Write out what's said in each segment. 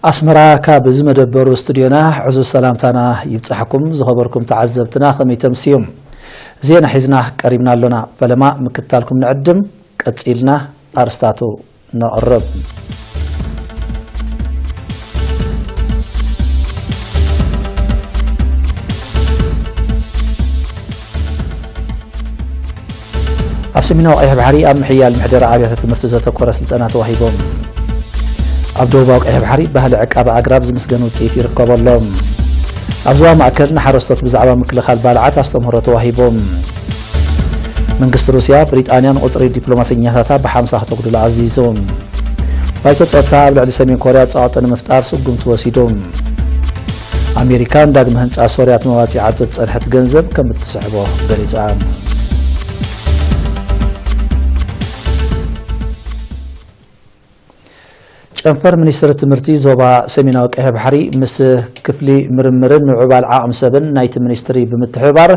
ኣስመራ፣ ካብ እዚ መደበሩ ስቱድዮና ዕዙዝ ሰላምታና ይብጻሕኩም። ዝኸበርኩም ተዓዘብትና፣ ከመይ ተምስዩም? ዜና ሒዝና ቀሪብና ኣሎና። ፈለማ ምክትታልኩም ንዕድም። ቀጺልና ኣርስታቱ ነቕርብ። ኣብ ሰሜናዊ ቀይሕ ባሕሪ ኣብ ምሕያል ምሕደራ ኣብያተ ትምህርቲ ዘተኮረ ስልጠና ተዋሂቦም። ኣብ ደቡባዊ ቀይሕ ባሕሪ ባህሊ ዕቃበ ኣግራብ ዝምስገን ውፅኢት ይርከበሎም። ኣብ ዞባ ማእከል ንሓረስቶት ብዛዕባ ምክልኻል ባልዓት ኣስተምህሮ ተዋሂቦም። መንግስቲ ሩስያ፣ ብሪጣንያን ቁፅሪ ዲፕሎማሰኛታታ ብሓምሳ ክተጉድሎ ኣዚዞም። ባይቶ ጸጥታ ኣብ ልዕሊ ሰሜን ኮርያ ጸቕጢ ንምፍጣር ስጉምቲ ወሲዱ። ኣሜሪካ ንዳግመ ህንጻ ሶርያ ትመባጺዓቶ ዝጸንሐት ገንዘብ ከም እትስሕቦ ገሊጻ። ጨንፈር ሚኒስትሪ ትምህርቲ ዞባ ሰሜናዊ ቀይሕ ባሕሪ ምስ ክፍሊ ምርምርን ምዕባል ዓቕሚ ሰብን ናይቲ ሚኒስትሪ ብምትሕብባር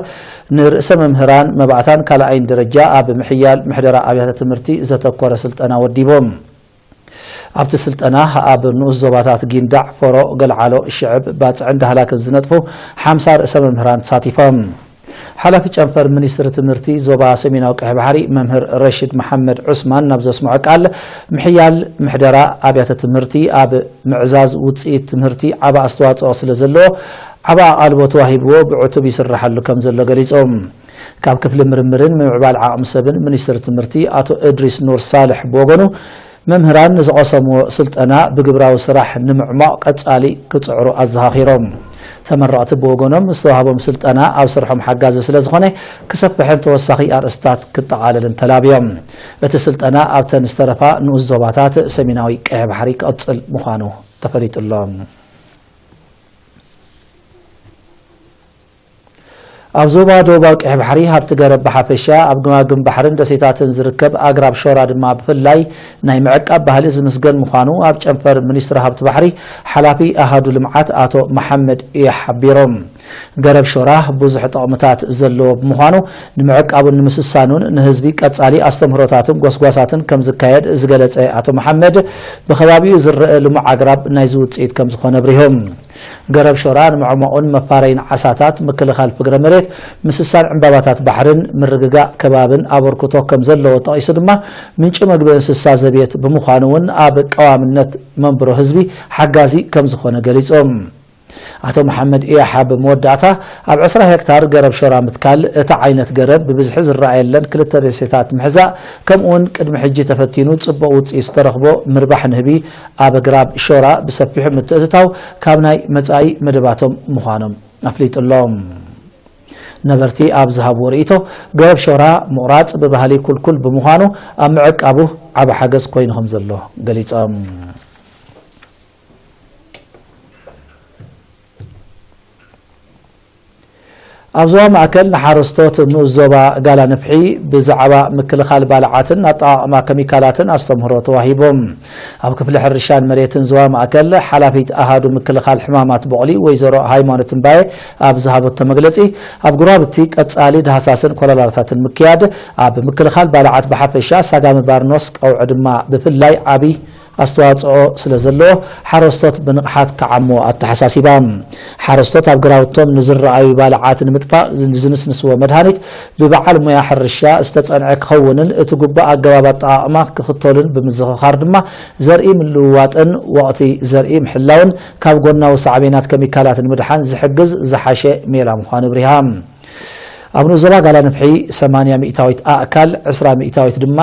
ንርእሰ መምህራን መባእታን ካልኣይን ደረጃ ኣብ ምሕያል ምሕደራ ኣብያተ ትምህርቲ ዘተኮረ ስልጠና ወዲቦም። ኣብቲ ስልጠና ኣብ ንኡስ ዞባታት ጊንዳዕ፣ ፈሮ፣ ገልዓሎ፣ ሽዕብ፣ ባጽዕን ዳህላክን ዝነጥፉ ሓምሳ ርእሰ መምህራን ተሳቲፎም። ሓላፊ ጨንፈር ሚኒስትሪ ትምህርቲ ዞባ ሰሜናዊ ቀይሕ ባሕሪ መምህር ረሽድ መሓመድ ዑስማን ናብ ዘስምዖ ቃል፣ ምሕያል ምሕደራ ኣብያተ ትምህርቲ ኣብ ምዕዛዝ ውጽኢት ትምህርቲ ዓቢ ኣስተዋጽኦ ስለ ዘለዎ፣ ዓቢ ኣቓልቦ ተዋሂብዎ ብዕቱብ ይስራሓሉ ከም ዘሎ ገሊጾም። ካብ ክፍሊ ምርምርን ምምዕባል ዓቕሚ ሰብን ሚኒስትሪ ትምህርቲ ኣቶ እድሪስ ኑር ሳልሕ ብወገኑ፣ መምህራን ንዝቐሰምዎ ስልጠና ብግብራዊ ስራሕ ንምዕሟቕ ቀጻሊ ክጽዕሩ ኣዘኻኺሮም። ተመረቕቲ ብወገኖም፣ ዝተዋህቦም ስልጠና ኣብ ስርሖም ሓጋዚ ስለ ዝኾነ፣ ክሰፍሕን ተወሳኺ ኣርእስታት ክጠቓለልን ተላብዮም። እቲ ስልጠና ኣብተን ዝተረፋ ንኡስ ዞባታት ሰሜናዊ ቀይሕ ባሕሪ ክቕጽል ምዃኑ ተፈሊጡሎ። ኣብ ዞባ ደቡባዊ ቀይሕ ባሕሪ ሃብቲ ገረብ ብሓፈሻ፣ ኣብ ገማግም ባሕርን ደሴታትን ዝርከብ ኣግራብ ሾራ ድማ ብፍላይ ናይ ምዕቃብ ባህሊ ዝምስገን ምዃኑ ኣብ ጨንፈር ሚኒስትሪ ሃብቲ ባሕሪ ሓላፊ ኣሃዱ ልምዓት ኣቶ መሓመድ እያ ሓቢሮም። ገረብ ሾራ ብዙሕ ጥቕምታት ዘለዎ ብምዃኑ፣ ንምዕቃቡን ንምስሳኑን ንህዝቢ ቀጻሊ ኣስተምህሮታትን ጎስጓሳትን ከም ዝካየድ ዝገለጸ ኣቶ መሓመድ፣ ብከባቢኡ ዝረአ ልሙዕ ኣግራብ ናይዚ ውጽኢት ከም ዝኾነ ኣብሪሆም። ገረብ ሾራ ንምዕሟቑን መፋረይን ዓሳታት፣ ምክልኻል ፍግረ መሬት፣ ምስሳን ዕምባባታት ባሕርን ምርግጋእ ከባብን ኣበርክቶ ከም ዘለዎ ጠቒሱ ድማ፣ ምንጪ መግቢ እንስሳ ዘቤት ብምዃኑ እውን ኣብ ቀዋምነት መንብሮ ህዝቢ ሓጋዚ ከም ዝኾነ ገሊጾም። ኣቶ መሓመድ እያሓ ብመወዳእታ፣ ኣብ ዕስራ ሄክታር ገረብ ሾራ ምትካል፣ እቲ ዓይነት ገረብ ብብዝሒ ዝረኣየለን ክልተ ደሴታት ምሕዛእ፣ ከምኡውን ቅድሚ ሕጂ ተፈቲኑ ጽቡቕ ውጽኢት ዝተረኽቦ ምርባሕ ንህቢ ኣብ ኣግራብ ሾራ ብሰፊሑ ምትእትታው ካብ ናይ መጻኢ መደባቶም ምዃኖም ኣፍሊጡሎም። ነበርቲ ኣብ ዝሃብዎ ርእይቶ፣ ገረብ ሾራ ምቑራጽ ብባህሊ ኩልኩል ብምዃኑ፣ ኣብ ምዕቃቡ ዓቢ ሓገዝ ኮይኑ ከም ዘሎ ገሊጾም። ኣብ ዞባ ማእከል ንሓረስቶት ንኡስ ዞባ ጋላ ንፍሒ ብዛዕባ ምክልኻል ባልዓትን ኣጠቓቕማ ከሚካላትን ኣስተምህሮ ተዋሂቦም። ኣብ ክፍሊ ሕርሻን መሬትን ዞባ ማእከል ሓላፊት ኣሃዱ ምክልኻል ሕማማት በቑሊ ወይዘሮ ሃይማኖት እምባየ ኣብ ዝሃበቶ መግለጺ፣ ኣብ ጉራብቲ ቀጻሊ ዳህሳስን ኮለላታትን ምክያድ፣ ኣብ ምክልኻል ባልዓት ብሓፈሻ ሳጋሚ ባርኖስ ቀውዒ ድማ ብፍላይ ዓቢ ኣስተዋጽኦ ስለ ዘለዎ፣ ሓረስቶት ብንቕሓት ክዓምዎ ኣተሓሳሲባ። ሓረስቶት ኣብ ግራውቶም ንዝረኣዩ ባልዓት ንምጥፋእ ዝንስንስዎ መድሃኒት ብበዓል ሞያ ሕርሻ ዝተጸንዐ ክኸውንን እቲ ግቡእ ኣገባብ ኣጠቓቕማ ክኽተሉን ብምዝኽኻር ድማ፣ ዘርኢ ምልውዋጥን ወቕቲ ዘርኢ ምሕላውን ካብ ጎናዊ ሳዕቤናት ከሚካላት ንምድሓን ዝሕግዝ ዝሓሸ ሜላ ምዃኑ ኣብሪሃ። ኣብ ንኡስ ዞባ ጋላ ንፍሒ ሰማንያ ሚእታዊት ኣእካል፣ ዕስራ ሚእታዊት ድማ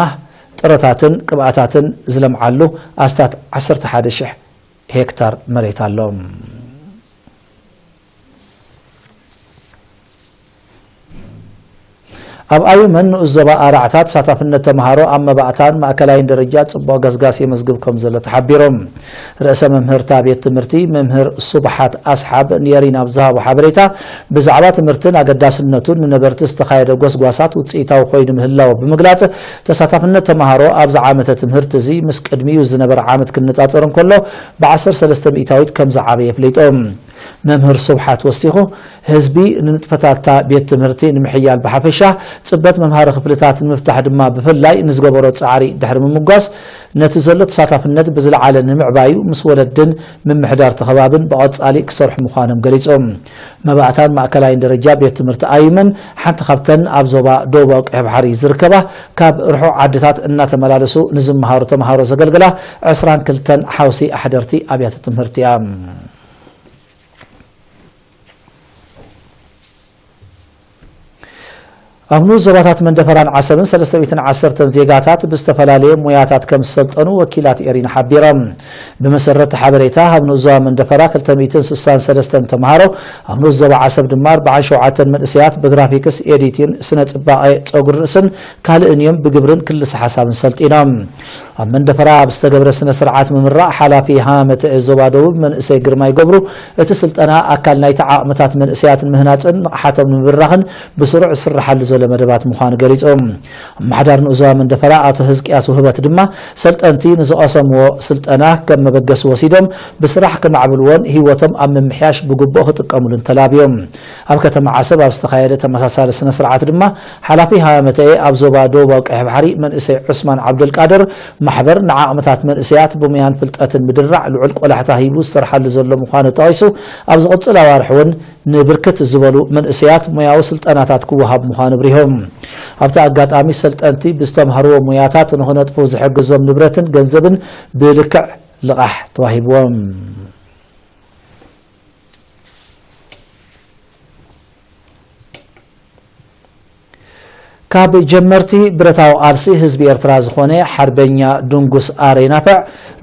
ጥረታትን ቅብኣታትን ዝለምዓሉ ኣስታት ዓሰርተ ሓደ ሽሕ ሄክታር መሬት ኣሎ። ኣብ ኣዩመን ንኡስ ዞባ ኣራዕታ ተሳታፍነት ተምሃሮ ኣብ መባእታን ማእከላይን ደረጃ ጽቡቕ ገስጋስ የመዝግብ ከም ዘሎ ተሓቢሮም። ርእሰ መምህርታ ቤት ትምህርቲ መምህር ሱብሓት ኣስሓብ ንኤሪና ኣብ ዝሃቦ ሓበሬታ፣ ብዛዕባ ትምህርትን ኣገዳስነቱን ንነበርቲ ዝተኻየደ ጎስጓሳት ውጽኢታዊ ኮይኑ ምህላዉ ብምግላጽ፣ ተሳታፍነት ተምሃሮ ኣብዚ ዓመተ ትምህርቲ እዚ ምስ ቅድሚኡ ዝነበረ ዓመት ክነጻጸር እንከሎ፣ ብዓሰርተ ሰለስተ ሚእታዊት ከም ዝዓበየ ኣፍሊጡ። መምህር ስብሓት ወሲኹ፣ ህዝቢ ንንጥፈታታ ቤት ትምህርቲ ንምሕያል ብሓፈሻ፣ ጽበት መምሃሪ ክፍልታት ንምፍታሕ ድማ ብፍላይ ንዝገበሮ ጻዕሪ ድሕሪ ምምጓስ፣ ነቲ ዘሎ ተሳታፍነት ብዝለዓለ ንምዕባዩ ምስ ወለድን ምምሕዳር ተኸባብን ብቐጻሊ ክሰርሑ ምዃኖም ገሊጾም። መባእታን ማእከላይን ደረጃ ቤት ትምህርቲ ኣይመን ሓንቲ ካብተን ኣብ ዞባ ደቡባዊ ቀይሕ ባሕሪ ዝርከባ ካብ ርሑቕ ዓድታት እናተመላለሱ ንዝመሃሩ ተምሃሮ ዘገልግላ ዕስራን ክልተን ሓውሲ ኣሕደርቲ ኣብያተ ትምህርቲ እያ። ኣብ ንኡስ ዞባታት መንደፈራን ዓሰብን ሰለስተ ሚእትን ዓሰርተን ዜጋታት ብዝተፈላለየ ሞያታት ከም ዝሰልጠኑ ወኪላት ኤሪና ሓቢሮም። ብመሰረት ሓበሬታ ኣብ ንኡስ ዞባ መንደፈራ ክልተ ሚእትን ስሳን ሰለስተን ተምሃሮ፣ ኣብ ንኡስ ዞባ ዓሰብ ድማ ኣርባዓን ሸውዓተን መንእሰያት ብግራፊክስ ኤዲቲን ስነ ጽባቐ ጸጉሪ ርእስን ካልእን እዮም ብግብርን ክልሰ ሓሳብን ሰልጢኖም። ኣብ መንደፈራ ኣብ ዝተገብረ ስነ ስርዓት ምምራቕ ሓላፊ ሃመተ ዞባ ደቡብ መንእሰይ ግርማይ ገብሩ፣ እቲ ስልጠና ኣካል ናይቲ ዓቕምታት መንእሰያት ንምህናፅን ንቕሓቶም ንምብራኽን ብስሩዕ ዝስርሓሉ ዘሎ መደባት ምዃኑ ገሊጾም። ኣመሓዳሪ ንኡስ ዞባ መንደፈራ ኣቶ ህዝቅያስ ውህበት ድማ ሰልጠንቲ ንዝቐሰምዎ ስልጠና ከም መበገሲ ወሲዶም ብስራሕ ከማዕብልዎን ህይወቶም ኣብ ምምሕያሽ ብግቡእ ክጥቀሙሉን ተላብዮም። ኣብ ከተማ ዓሰብ ኣብ ዝተኻየደ ተመሳሳሊ ስነ ስርዓት ድማ ሓላፊ ሃመተኤ ኣብ ዞባ ደቡባዊ ቀይሕ ባሕሪ መንእሰይ ዑስማን ዓብደልቃድር ማሕበር ንዓቕምታት መንእሰያት ብሙያን ፍልጠትን ምድራዕ ልዑል ቆላሕታ ሂቡ ዝሰርሓሉ ዘሎ ምዃኑ ጠቒሱ፣ ኣብ ዝቕጽል ኣዋርሕ እውን ንብርክት ዝበሉ መንእሰያት ሞያዊ ስልጠናታት ክወሃብ ምዃኑ ኣብሪሆም። ኣብቲ ኣጋጣሚ ሰልጠንቲ ብዝተምሃርዎ ሞያታት ንኽነጥፉ ዝሕግዞም ንብረትን ገንዘብን ብልክዕ ልቓሕ ተዋሂብዎም። ካብ ጀመርቲ ብረታዊ ቃልሲ ህዝቢ ኤርትራ ዝኾነ ሓርበኛ ድንጉስ ኣረይ ናፍዕ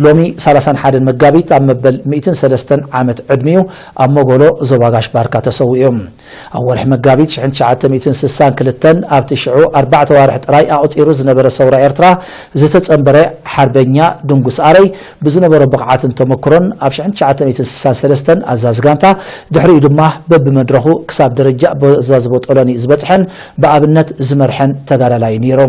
ሎሚ ሰላሳን ሓደን መጋቢት ኣብ መበል ሚእትን ሰለስተን ዓመት ዕድሚኡ ኣብ መጎሎ ዞባ ጋሽ ባርካ ተሰዊኡ። ኣብ ወርሒ መጋቢት ሽሕን ትሽዓተ ሚእትን ስሳን ክልተን ኣብቲ ሽዑ ኣርባዕተ ዋርሕ ጥራይ ኣቑጺሩ ዝነበረ ሰውራ ኤርትራ ዝተጸንበረ ሓርበኛ ድንጉስ ኣረይ ብዝነበሮ ብቕዓትን ተመክሮን ኣብ ሽሕን ትሽዓተ ሚእትን ስሳን ሰለስተን ኣዛዚ ጋንታ፣ ድሕሪኡ ድማ በብመድረኹ ክሳብ ደረጃ በዛዝቦ ጦሎኒ ዝበጽሐን ብኣብነት ዝመርሐን ተጋዳላይ ነይሩ።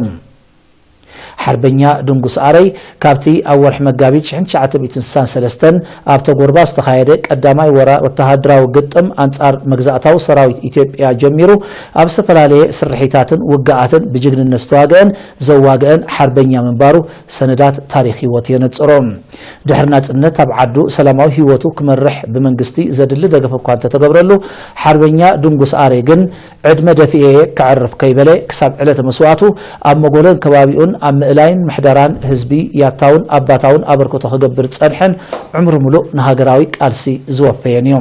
ሓርበኛ ድንጉስ ኣረይ ካብቲ ኣብ ወርሒ መጋቢት ሽሕን ትሽዓተ ሚእትን ስሳን ሰለስተን ኣብ ተጎርባ ዝተኻየደ ቀዳማይ ወራ ወተሃደራዊ ግጥም ኣንጻር መግዛእታዊ ሰራዊት ኢትዮጵያ ጀሚሩ ኣብ ዝተፈላለየ ስርሒታትን ውግኣትን ብጅግንነት ዝተዋግአን ዘዋግአን ሓርበኛ ምንባሩ ሰነዳት ታሪኽ ህይወቱ የነጽሮ። ድሕሪ ናጽነት ኣብ ዓዱ ሰላማዊ ህይወቱ ክመርሕ ብመንግስቲ ዘድሊ ደገፍ እኳ እንተተገብረሉ፣ ሓርበኛ ድንጉስ ኣረይ ግን ዕድመ ደፊኤ ከዕርፍ ከይበለ ክሳብ ዕለተ መስዋእቱ ኣብ መጎሎን ከባቢኡን ኣብ ምእላይን ምሕደራን ህዝቢ ያታውን ኣባታውን ኣበርክቶ ክገብር ዝጸንሐን ዕምሩ ምሉእ ንሃገራዊ ቃልሲ ዝወፈየን እዩ።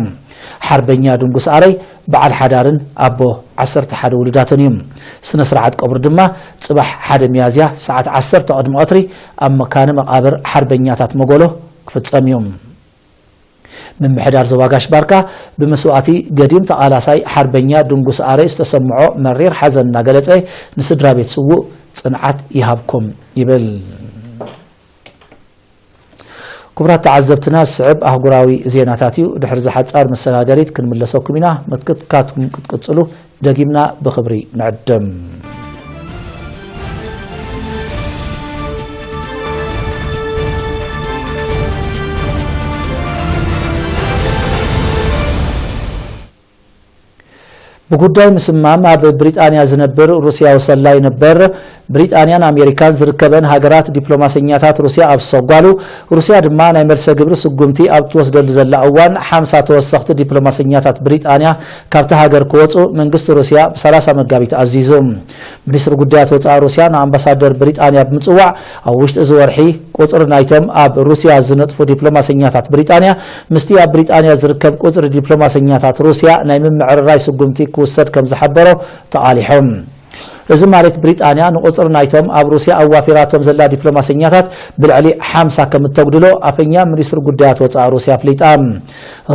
ሓርበኛ ድንጉስ ኣረይ በዓል ሓዳርን ኣቦ ዓሰርተ ሓደ ውሉዳትን እዩ። ስነ ስርዓት ቀብሩ ድማ ጽባሕ ሓደ ሚያዝያ ሰዓት ዓሰርተ ቅድሚ ቀትሪ ኣብ መካነ መቓብር ሓርበኛታት መጎሎ ክፍጸም እዩ። ምምሕዳር ዞባ ጋሽ ባርካ ብመስዋእቲ ገዲም ተቓላሳይ ሓርበኛ ድንጉስ ኣረይ ዝተሰምዖ መሪር ሓዘን እናገለጸ፣ ንስድራ ቤት ስዉእ ጽንዓት ይሃብኩም ይብል። ክቡራት ተዓዘብትና፣ ዝስዕብ ኣህጉራዊ ዜናታት እዩ። ድሕሪ እዚ ሓጻር መሰጋገሪት ክንምለሰኩም ኢና። መትከትካትኩም ክትቅጽሉ ደጊምና ብኽብሪ ንዕድም። ብጉዳይ ምስማም ኣብ ብሪጣንያ ዝነብር ሩስያዊ ሰላይ ነበር ብሪጣንያን ኣሜሪካን ዝርከበን ሃገራት ዲፕሎማሰኛታት ሩስያ ኣብ ዝሰጓሉ፣ ሩስያ ድማ ናይ መልሰ ግብሪ ስጉምቲ ኣብ ትወስደሉ ዘላ እዋን ሓምሳ ተወሰኽቲ ዲፕሎማሰኛታት ብሪጣንያ ካብቲ ሃገር ክወጹ መንግስቲ ሩስያ ብሰላሳ መጋቢት ኣዚዙ። ሚኒስትሪ ጉዳያት ወጻኢ ሩስያ ንኣምባሳደር ብሪጣንያ ብምጽዋዕ ኣብ ውሽጢ እዚ ወርሒ ቁጽሪ ናይቶም ኣብ ሩስያ ዝነጥፉ ዲፕሎማሰኛታት ብሪጣንያ ምስቲ ኣብ ብሪጣንያ ዝርከብ ቁጽሪ ዲፕሎማሰኛታት ሩስያ ናይ ምምዕርራይ ስጉምቲ ክውሰድ ከም ዝሓበሮ ተቓሊሖም። እዚ ማለት ብሪጣንያ ንቁጽሪ ናይቶም ኣብ ሩስያ ኣዋፊራቶም ዘላ ዲፕሎማሰኛታት ብልዕሊ ሓምሳ ከም እተጉድሎ ኣፈኛ ሚኒስትሪ ጉዳያት ወጻኢ ሩስያ ኣፍሊጣ።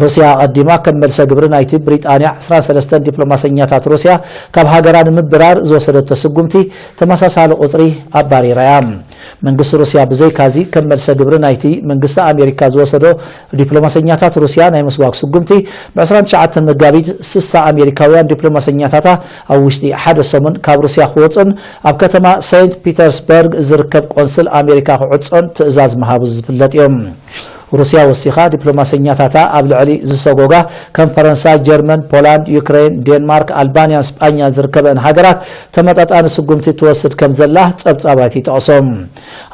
ሩስያ ኣቐዲማ ከም መልሰ ግብሪ ናይቲ ብሪጣንያ ዕስራን ሰለስተን ዲፕሎማሰኛታት ሩስያ ካብ ሃገራ ንምብራር ዝወሰደቶ ስጉምቲ ተመሳሳሊ ቁጽሪ ኣባሪራ እያ። መንግስቲ ሩስያ ብዘይካዚ ከም መልሰ ግብሪ ናይቲ መንግስቲ ኣሜሪካ ዝወሰዶ ዲፕሎማሰኛታት ሩስያ ናይ ምስጓግ ስጉምቲ ብ ዕስራን ትሽዓተን መጋቢት ስሳ ኣሜሪካውያን ዲፕሎማሰኛታታ ኣብ ውሽጢ ሓደ ሰሙን ካብ ሩስያ ክወጹን ኣብ ከተማ ሴንት ፒተርስበርግ ዝርከብ ቆንስል ኣሜሪካ ክዕጾን ትእዛዝ ምሃቡ ዝፍለጥ እዮም። ሩስያ ወሲኻ ዲፕሎማሰኛታታ ኣብ ልዕሊ ዝሰጎጋ ከም ፈረንሳ፣ ጀርመን፣ ፖላንድ፣ ዩክሬን፣ ዴንማርክ፣ ኣልባንያን ስጳኛን ዝርከበን ሃገራት ተመጣጣኒ ስጉምቲ ትወስድ ከም ዘላ ጸብጻባት ይጠቕሶ።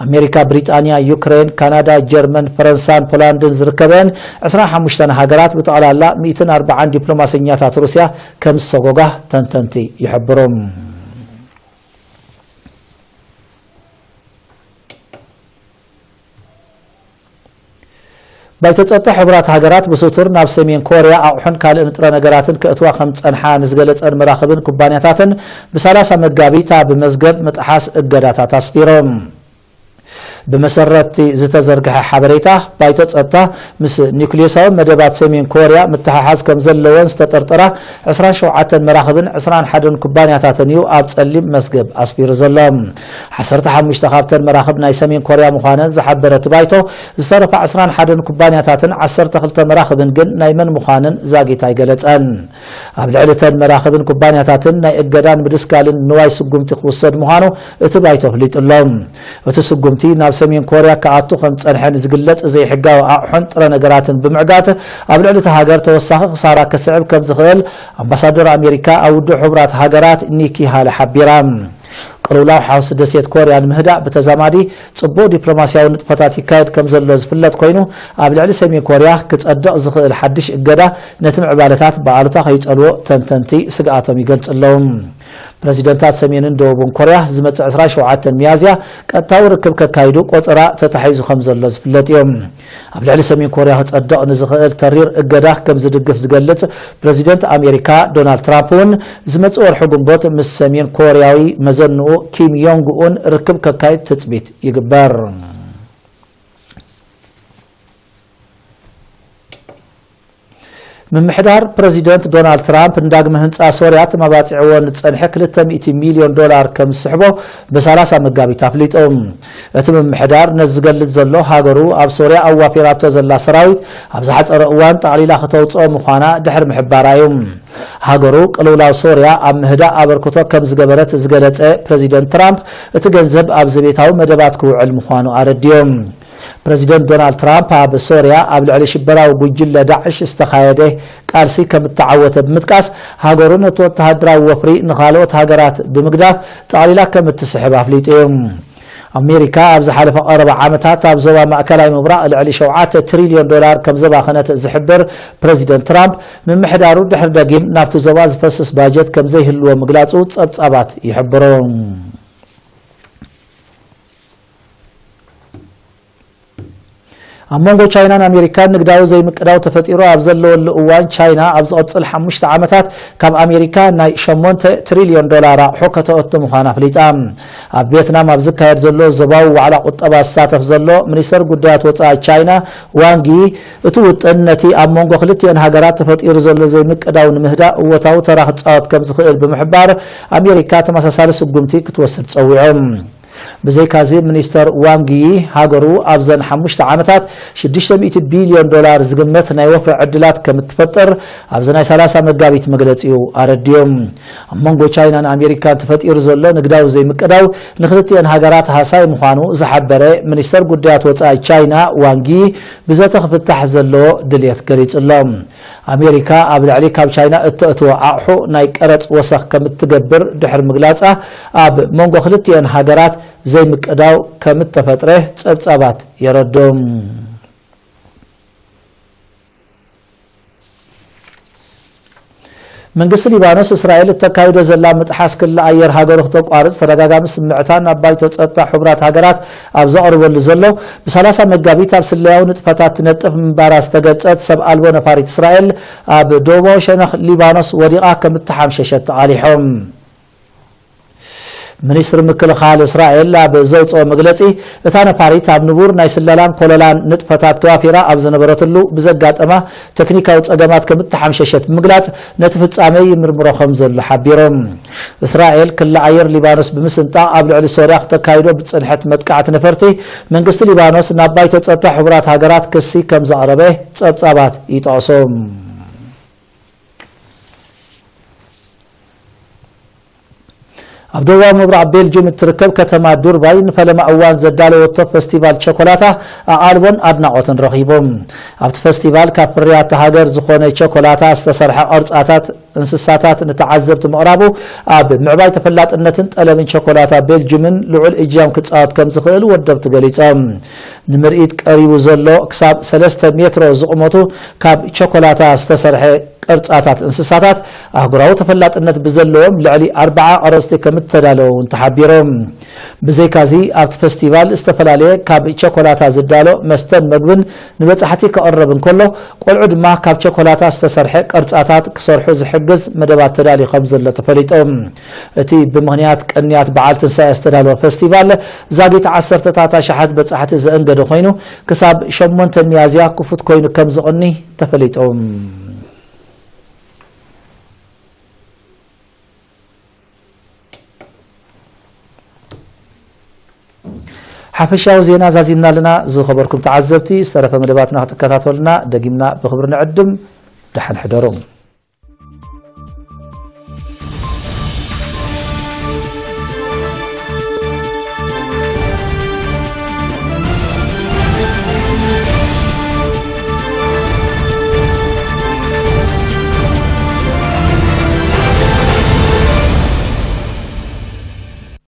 ኣሜሪካ፣ ብሪጣንያ፣ ዩክሬን፣ ካናዳ፣ ጀርመን፣ ፈረንሳን ፖላንድን ዝርከበን ዕስራን ሓሙሽተን ሃገራት ብጠቕላላ ሚእትን ኣርባዓን ዲፕሎማሰኛታት ሩስያ ከም ዝሰጎጋ ተንተንቲ ይሕብሩ። ባይቶ ጸጥታ ሕቡራት ሃገራት ብስቱር ናብ ሰሜን ኮርያ ኣቑሑን ካልእ ንጥረ ነገራትን ከእትዋ ከም ጸንሓ ንዝገለጸን መራኽብን ኩባንያታትን ብሰላሳ መጋቢት ኣብ መዝገብ ምጥሓስ እገዳታት ኣስፊሮም። ብመሰረትቲ ዝተዘርግሐ ሓበሬታ፣ ባይቶ ጸጥታ ምስ ኒውክልየሳዊ መደባት ሰሜን ኮርያ ምትሕሓዝ ከም ዘለወን ዝተጠርጠራ ዕስራን ሸውዓተን መራኽብን ዕስራን ሓደን ኩባንያታትን እዩ ኣብ ጸሊም መዝገብ ኣስፊሩ ዘሎ። ዓሰርተ ሓሙሽተ ካብተን መራኽብ ናይ ሰሜን ኮርያ ምዃነን ዝሓበረ እቲ ባይቶ፣ ዝተረፋ ዕስራን ሓደን ኩባንያታትን ዓሰርተ ክልተ መራኽብን ግን ናይ መን ምዃነን ዛጊት ኣይገለጸን። ኣብ ልዕሊ እተን መራኽብን ኩባንያታትን ናይ እገዳን ምድስካልን ንዋይ ስጉምቲ ክውሰድ ምዃኑ እቲ ባይቶ ኣፍሊጡ ኣሎ። እቲ ስጉምቲ ናብ ሰሜን ኮርያ ክኣቱ ከም ዝጸንሐ ንዝግለጽ ዘይሕጋዊ ኣቑሑን ጥረ ነገራትን ብምዕጋት ኣብ ልዕሊ እታ ሃገር ተወሳኺ ክሳራ ከስዕብ ከም ዝኽእል ኣምባሳደር ኣሜሪካ ኣብ ውድብ ሕቡራት ሃገራት ኒኪ ሃለ ሓቢራ። ቅልውላው ሓውሲ ደሴት ኮርያ ንምህዳእ ብተዛማዲ ጽቡቕ ዲፕሎማስያዊ ንጥፈታት ይካየድ ከም ዘሎ ዝፍለጥ ኮይኑ፣ ኣብ ልዕሊ ሰሜን ኮርያ ክጸድቕ ዝኽእል ሓድሽ እገዳ ነቲ ምዕባለታት ብኣሉታ ከይጸልዎ ተንተንቲ ስግኣቶም ይገልጹ ኣለዉ። ፕረዚደንታት ሰሜንን ደቡብን ኮርያ ዝመጽእ ዕስራን ሸውዓተን ሚያዝያ ቀጥታዊ ርክብ ከካይዱ ቆጸራ ተታሒዙ ከም ዘሎ ዝፍለጥ እዩ። ኣብ ልዕሊ ሰሜን ኮርያ ክጸድቕ ንዝኽእል ተሪር እገዳ ከም ዝድግፍ ዝገልጽ ፕረዚደንት ኣሜሪካ ዶናልድ ትራምፕ እውን ዝመጽእ ወርሒ ግንቦት ምስ ሰሜን ኮርያዊ መዘንኡ ኪም ዮንግ ኡን ርክብ ከካይድ ትጽቢት ይግበር። ምምሕዳር ፕረዚደንት ዶናልድ ትራምፕ ንዳግመ ህንጻ ሶርያ ተመባጺዕዎ ንጸንሐ ክልተ ሚእቲ ሚልዮን ዶላር ከም ዝስሕቦ ብሰላሳ መጋቢት ኣፍሊጡ። እቲ ምምሕዳር ነዚ ዝገልጽ ዘሎ፣ ሃገሩ ኣብ ሶርያ ኣዋፊራቶ ዘላ ሰራዊት ኣብ ዝሓጸረ እዋን ጠቕሊላ ከተውጽኦ ምዃና ድሕሪ ምሕባራ እዩ። ሃገሩ ቅልውላው ሶርያ ኣብ ምህዳእ ኣበርክቶ ከም ዝገበረት ዝገለጸ ፕረዚደንት ትራምፕ፣ እቲ ገንዘብ ኣብ ዘቤታዊ መደባት ክውዕል ምዃኑ ኣረዲኡ። ፕረዚደንት ዶናልድ ትራምፕ ኣብ ሶርያ ኣብ ልዕሊ ሽበራዊ ጉጅለ ዳዕሽ ዝተኻየደ ቃልሲ ከም እተዓወተ ብምጥቃስ፣ ሃገሩ ነቲ ወተሃደራዊ ወፍሪ ንኻልኦት ሃገራት ብምግዳፍ ጠቕሊላ ከም እትስሕብ ኣፍሊጡ እዩ። ኣሜሪካ ኣብ ዝሓለፈ ቀረባ ዓመታት ኣብ ዞባ ማእከላይ ምብራቕ ልዕሊ ሸውዓተ ትሪልዮን ዶላር ከም ዘባኸነት ዝሕብር ፕረዚደንት ትራምፕ፣ ምምሕዳሩ ድሕሪ ደጊም ናብቲ ዞባ ዝፈስስ ባጀት ከም ዘይህልዎ ምግላጹ ጸብጻባት ይሕብሩ። ኣብ መንጎ ቻይናን ኣሜሪካን ንግዳዊ ዘይምቅዳው ተፈጢሩ ኣብ ዘለወሉ እዋን፣ ቻይና ኣብ ዝቐጽል ሓሙሽተ ዓመታት ካብ ኣሜሪካ ናይ ሸሞንተ ትሪልዮን ዶላር ኣቑሑ ከተእቱ ምዃና ኣፍሊጣ። ኣብ ቪየትናም ኣብ ዝካየድ ዘሎ ዞባዊ ዋዕላ ቁጠባ ዝሳተፍ ዘሎ ሚኒስተር ጉዳያት ወጻኢ ቻይና ዋንጊ፣ እቲ ውጥን ነቲ ኣብ መንጎ ክልቲአን ሃገራት ተፈጢሩ ዘሎ ዘይምቅዳው ንምህዳእ እወታዊ ተራ ክጻወት ከም ዝኽእል ብምሕባር፣ ኣሜሪካ ተመሳሳሊ ስጉምቲ ክትወስድ ጸዊዑ። ብዘይካዚ፣ ሚኒስተር ዋንጊ፣ ሃገሩ ኣብዘን ሓሙሽተ ዓመታት ሽዱሽተ ሚእቲ ቢልዮን ዶላር ዝግመት ናይ ወፍሪ ዕድላት ከም እትፈጥር ኣብዚ ናይ ሰላሳ መጋቢት መግለጺኡ ኣረዲኡ። ኣብ መንጎ ቻይናን ኣሜሪካን ተፈጢሩ ዘሎ ንግዳዊ ዘይምቅዳው ንክልቲአን ሃገራት ሃሳይ ምዃኑ ዝሓበረ ሚኒስተር ጉዳያት ወጻኢ ቻይና ዋንጊ፣ ብዘተ ክፍታሕ ዘለዎ ድልየት ገሊጹ ኣሎ። ኣሜሪካ ኣብ ልዕሊ ካብ ቻይና እተእትዎ ኣቑሑ ናይ ቀረጽ ወሰኽ ከም እትገብር ድሕሪ ምግላጻ፣ ኣብ መንጎ ክልቲአን ሃገራት ዘይምቅዳው ከም እተፈጥረ ጸብጻባት የረድኡ። መንግስቲ ሊባኖስ፣ እስራኤል እተካይዶ ዘላ ምጥሓስ ክሊ ኣየር ሃገሩ ክተቋርጽ ተደጋጋሚ ስምዕታ ናብ ባይቶ ጸጥታ ሕቡራት ሃገራት ኣብ ዘቕርበሉ ዘሎ፣ ብሰላሳ መጋቢት ኣብ ስለያዊ ንጥፈታት ትነጥፍ ምንባራ ዝተገልጸት ሰብ ኣልቦ ነፋሪት እስራኤል፣ ኣብ ደቡባዊ ሸነኽ ሊባኖስ ወዲቓ ከም እተሓምሸሸት ተቓሊሑ። ሚኒስትሪ ምክልኻል እስራኤል ኣብ ዘውፅኦ መግለፂ፣ እታ ነፋሪት ኣብ ንቡር ናይ ስለላን ኮለላን ንጥፈታት ተዋፊራ ኣብ ዝነበረትሉ ብዘጋጠማ ቴክኒካዊ ፀገማት ከም እተሓምሸሸት ብምግላፅ፣ ነቲ ፍፃመ ይምርምሮ ከም ዘሎ ሓቢሩ። እስራኤል ክሊ ኣየር ሊባኖስ ብምስንጣቕ ኣብ ልዕሊ ሶርያ ክተካይዶ ብዝፀንሐት መጥቃዕቲ ነፈርቲ፣ መንግስቲ ሊባኖስ ናብ ባይቶ ፀጥታ ሕቡራት ሃገራት ክሲ ከም ዘቕረበ ፀብፃባት ይጠቕሱ። ኣብ ደቡባዊ ምብራቕ ቤልጅም እትርከብ ከተማ ዱርባይ ንፈለማ እዋን ዘዳለወቶ ፈስቲቫል ቸኮላታ ኣቓልቦን ኣድናቖትን ረኺቡ። ኣብቲ ፈስቲቫል ካብ ፍርያት ሃገር ዝኾነ ቸኮላታ ዝተሰርሐ ቅርጻታት እንስሳታት ንተዓዘብቲ ምቕራቡ ኣብ ምዕባይ ተፈላጥነትን ጠለብን ቸኮላታ ቤልጅምን ልዑል እጃም ክጻወት ከም ዝኽእል ወደብቲ ገሊጾም። ንምርኢት ቀሪቡ ዘሎ ክሳብ ሰለስተ ሜትሮ ዝቕመቱ ካብ ቸኮላታ ዝተሰርሐ ቅርጻታት እንስሳታት ኣህጉራዊ ተፈላጥነት ብዘለዎም ልዕሊ ኣርባዓ ቅርጽቲ ከም እተዳለወ እውን ተሓቢሩ። ብዘይካዚ ኣብቲ ፈስቲቫል ዝተፈላለየ ካብ ቸኮላታ ዝዳሎ መስተን መግብን ንበጻሕቲ ክቐርብ እንከሎ፣ ቆልዑ ድማ ካብ ቸኮላታ ዝተሰርሐ ቅርጻታት ክሰርሑ ዝሕግዝ መደባት ተዳልዩ ከም ዘሎ ተፈሊጡ። እቲ ብምኽንያት ቅንያት በዓል ትንሳኤ ዝተዳለወ ፈስቲቫል ዛጊት ዓሰርተታት ኣሽሓት በጻሕቲ ዘእንገደ ኮይኑ፣ ክሳብ ሸሞንተ ሚያዝያ ክፉት ኮይኑ ከም ዝቕኒ ተፈሊጡ። ሓፈሻዊ ዜና ዛዚምና ኣለና። ዝኸበርኩም ተዓዘብቲ፣ ዝተረፈ መደባትና ክትከታተሉና ደጊምና ብኽብሪ ንዕድም። ደሓን ሕደሩ።